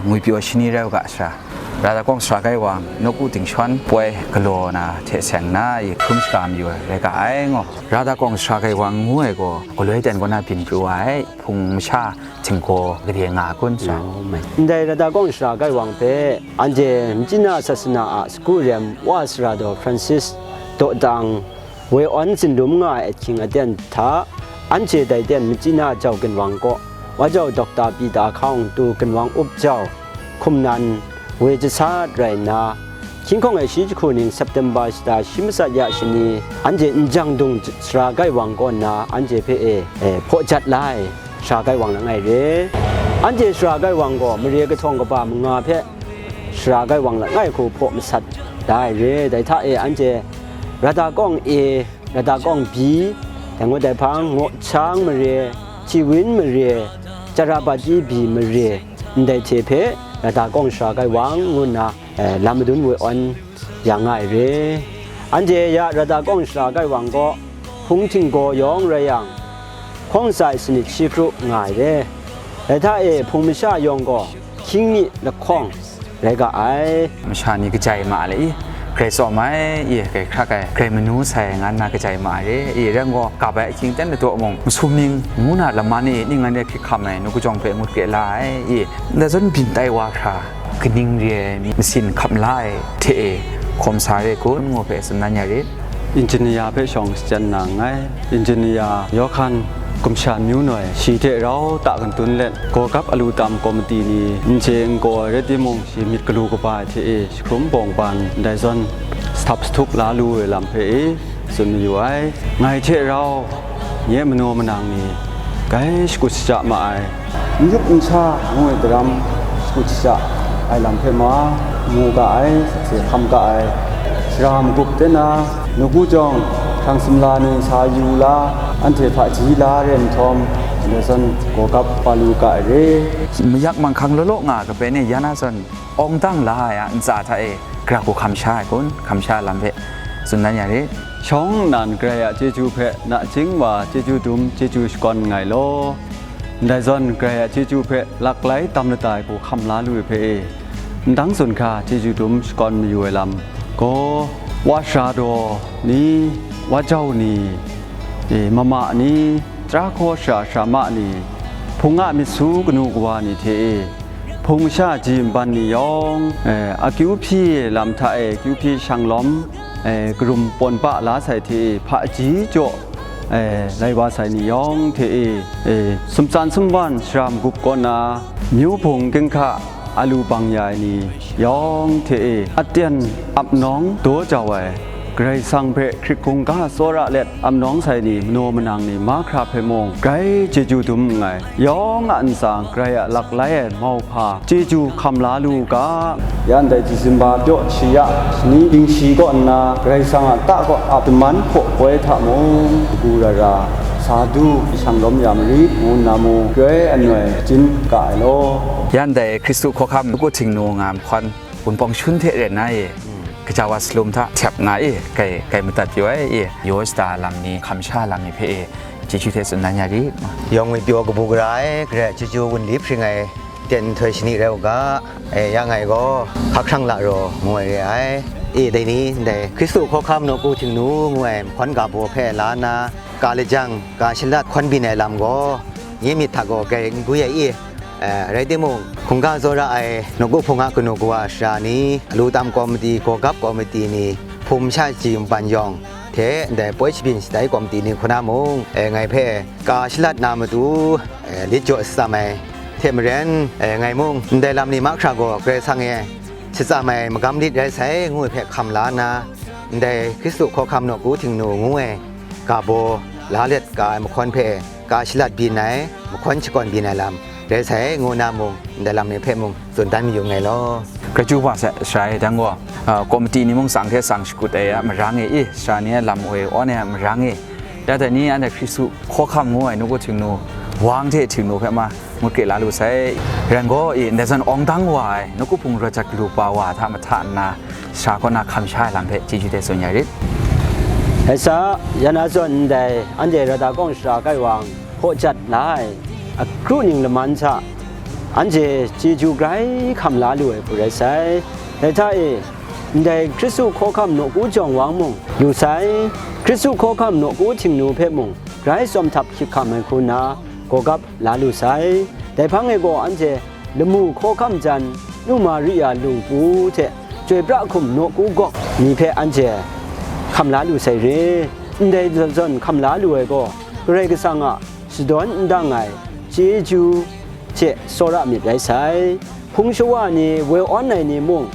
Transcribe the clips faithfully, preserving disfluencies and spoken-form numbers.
ngwipyaw shani rai u ga, sara. Rada kawng sara gai wang, nawku ting shawn poi galaw na hte seng na, i hkrum shaga mayu ai rai ga ai ngaw. Rada kawng sara gai wang ngu ai gaw, galoi ten kaw na byin pru ai, hpung masha htinggaw gade nga ai kun, sara. Ndai Rada kawng sara gai wang hpe, anhte Machyi na sasana a sagu rem wa sara daw Francis dawdang, woi awn tsinlum nga ai ahkying aten hta, anhte dai ten Machyi na jau ginwang kaw, wa jau Dokta Peter Hkawng tu ginwang up jau, hkum nan, woi jasat rai nna, hkying hkawng e shi jahku ning September shata shi matsat ya shani, anhte Njang Dung sara gai wang kaw nna, anhte hpe e, e, hpaw jat la ai, sara gai wang langai re. Anhte sara gai wang gaw, mare kahtawng kaba manga hpe sara gai wang langai hku hpaw masat da ai re. Dai hta e anhte Rada kawng e, Rada kawng bi, dai ngut dai hpang, Ngawchang mare, Chiwin mare, Charabati bi mare, ndai hte hpe Rada kawng sara gai wang ngu nna, eh, lam madun woi awn ya nga ai re. Anhte ya Rada kawng sara gai wang gaw, hpung htinggaw yawng rai yang, hkawng tsai sanit shi kru nga ai re. Dai hta e hpung masha yawng gaw, hkying mi lahkawng rai ga ai. Masha ni kajai ma le i, grai tsawm ai i, grai hkrak ai, grai manu sai, nga nna kajai ma ai re i, rai gaw, kap ai ahkying ten ladaw mung, masum ning, ngu na laman i, ning ngan de hkrit hkam ai, nu kajawng hpe ngut kre la ai i, ndai zawn byin tai wa hkra, kaning re ai mi masin hkam la ai hte e, hkawm sa re kun, ngu hpe tsun dan ya rit. Engineer hpe shawng shachyen na nngai. Engineer Yawhkan Gumshan Myu Noi, shi hte rau ta kantun let, Gawgap Alu Tam Komiti ni n chye n gaw ai rai timung, shi myit galu kaba ai hte e, jahkrum bawng ban ndai zawn status htup la lu ai lam hpe e, tsun mayu ai. Ngai hte rau nye manaw manang ni gai shakut shaja ma ai. N yup n sha ngu ai daram shakut shaja ai lam hpe ma, mu ga ai, sakse hkam ga ai. Sara magup de na, nawku jawng, hkrang sumla ni sa yu la, anhte hpaji la re nhtawm, ndai zawn Gawgap wa lu ga ai re. Mayak manghkang law law nga ai kapen e, ya na zawn awng dang la ai a ntsa hta e, gara hku hkam sha ai kun, hkam sha ai lam hpe tsun dan ya rit. Shawng nnan Karai a chyeju hpe nachying wa chyeju dum chyeju shakawn nngai law, ndai zawn Karai a chyeju hpe laklai tam lata ai hku hkam la lu ai hpe e, ndang tsun hkra chyeju dum shakawn mayu ai lam gaw, wa sara daw ni, wa jau ni, e, mama ni, tara hkaw sara sara ma ni, hpung a myit su kanu kawa ni hte e, hpung masha ji nban ni yawng, e, akyu hpyi lam hta e kyu hpyi shang lawm, e, karum pawn pa la sai hte e, hpaji jaw, e, lai wa sai ni yawng hte e, e, sumtsan sumwan sara magup kaw na, myu hpung ginhka a lu bang ya ai ni yawng hte e, aten ap nawng daw jau ai, Karai Kasang hpe hkrit hkungga tsawra let, ap nawng sai ni, manaw manang ni mahkra hpe mung, grai chyeju dum nngai. Yawng a ntsa, Karai a laklai ai mauhpa, chyeju hkam la lu u ga. Ya ndai Disemba pyaw shi ya, shani dingshi kaw nna, Karai Kasang a ta kaw ap daman hpaw poi hta mung, kagu ra ra, sa du, shang lawm ya marit, ngu nna mung, poi anoi jin ga ai law. Ya ndai Hkristu hkawhkam, nawku Htingnu nga ai mahkawn, Wunpawng Shun hte ren na e, kaja wa salum hta htyap nga e, kai, kai madat pyaw ai e, yaw shada lam ni, hkam sha lam ni hpe e, chyeju hte tsun dan ya rit. Yawng ngwipyaw kabu gara ai, Karai a chyeju wunli hpring ai, ten nhtoi shani rai u ga, e, ya ngai gaw, hka hkrang la raw, ngu ai re ai. E, dai ni, ndai, Hkristu hkawhkam nawku Htingnu ngu ai, mahkawn ga baw hpe la nna, ka lajang, ka shalat hkawn byin ai lam gaw, nye myit hta gaw grai n gwi ai i, eh, rai timung, hkungga tsawra ai nawku hpung a kanu kawa sara ni, alu tam komiti, gawgap komiti ni, hpung masha ji nban yawng hte ndai poi shabyin shatai komiti ni hku na mung, eh, ngai hpe ka shalat na matu, eh, lit jaw shatsam ai hte maren, eh, ngai mung ndai lam ni mahkra gaw Karai Kasang e shatsam ai magam lit rai sai, ngu ai hpe hkam la nna, ndai Hkristu hkawhkam nawku Htingnu ngu ai ga baw la let ga ai mahkawn hpe, ka shalat byin ai, mahkawn shakawn byin ai lam rai sai, ngu na mung, ndai lam ni hpe mung tsun dan mayu nngai law. Graju wa sai, sara e dang gaw, a, komiti ni mung tsang hte tsang shakut ai a marang e, i, sara ni a lam woi awn ai a marang e, ya dai ni anhte Hkristu hkawhkam ngu ai nawku Htingnu, wang hte Htingnu hpe ma, ngut kre la lu sai. Ren gaw, i, ndai zawn awng dang wa ai, nawku hpung rawt jat galu pa wa hta mahta nna, sara kaw na hkam sha ai lam hpe chyeju hte tsun ya rit. Dai sa, ya na zawn ndai, anhte Rada kawng sara kai wang, hpaw jat la ai, akru ning laman hta, anhte chyeju grai hkam la lu ai hku rai sai. Dai hta e, ndai Hkristu hkawhkam nawku jawng wang mung lu sai, Hkristu hkawhkam nawku Htingnu hpe mung grai tsawm htap hkyip hkam ai hku nna, gawgap la lu sai. Dai hpang e gaw anhte lamu hkawhkam jan, Nu Maria lungpu hte chyoi pra hkum nawku gawk ni hpe anhte hkam la lu sai re. Ndai zawn zawn hkam la lu ai gaw, Karai Kasang a shadawn n dang ai chyeju hte tsawra myit rai sai. Hpung shawa ni, woi awn ai ni mung,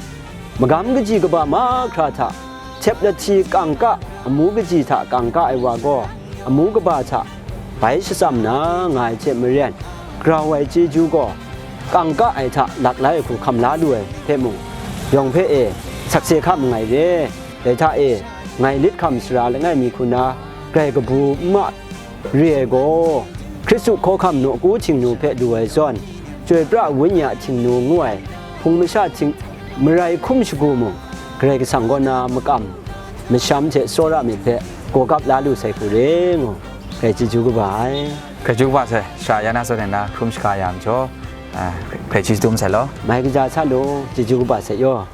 magam kaji kaba mahkra hta, htep lahti kangka, amu kaji hta kangka ai wa gaw, amu kaba hta bai shatsam na nga ai hte maren, grau ai chyeju gaw kangka ai hta lak lai ai hku hkam la lu ai hpe mung, yawng hpe e sakse hkam nngai re. Dai hta e, ngai lit hkam sara langai mi hku na, grai kabu n ma re ai gaw, Hkristu hkawhkam nawku Htingnu hpe lu ai zawn, chyoi pra Wenyi a Htingnu ngu ai hpung masha hting, marai hkum shagu mung, Karai Kasang kaw na makam masham hte tsawra myit hpe gawgap la lu sai hku re ngu, grai chyeju kaba ai. Grai chyeju kaba sai, sara ya na zawn e na hkrum shaga ya ai majaw, a, grai chyeju dum sai law. Mai kaja sa law, chyeju kaba sai yaw.